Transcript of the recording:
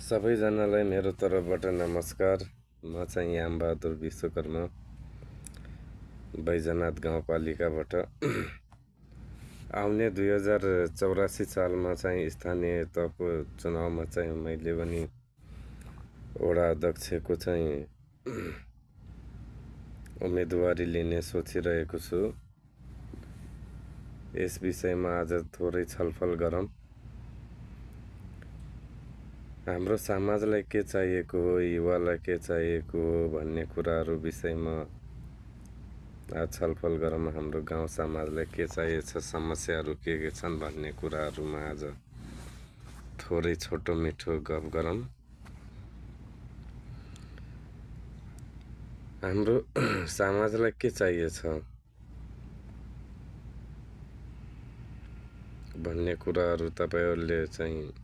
सबैजनालाई मेरो तर्फबाट नमस्कार। म चाहिँ यामबहादुर विश्वकर्मा बैजनाथ गाउँपालिकाबाट आउने 2084 सालमा चाहिँ स्थानीय तहको चुनावमा चाहिँ मैले पनि वडा अध्यक्षको चाहिँ उम्मेदवारी लिने सोचिरहेको छु। यस विषयमा आज थोरै छलफल गरौँ। हाम्रो समाजलाई के चाहिएको हो, युवालाई के चाहिएको हो भन्ने कुराहरू विषयमा आज छलफल गरौँ। हाम्रो गाउँ समाजलाई के चाहिएको छ, समस्याहरू के छन् भन्ने कुराहरूमा आज थोरै छोटो मिठो गफ गरौँ। हाम्रो समाजलाई के चाहिएको छ भन्ने कुराहरू तपाईहरूले चाहिँ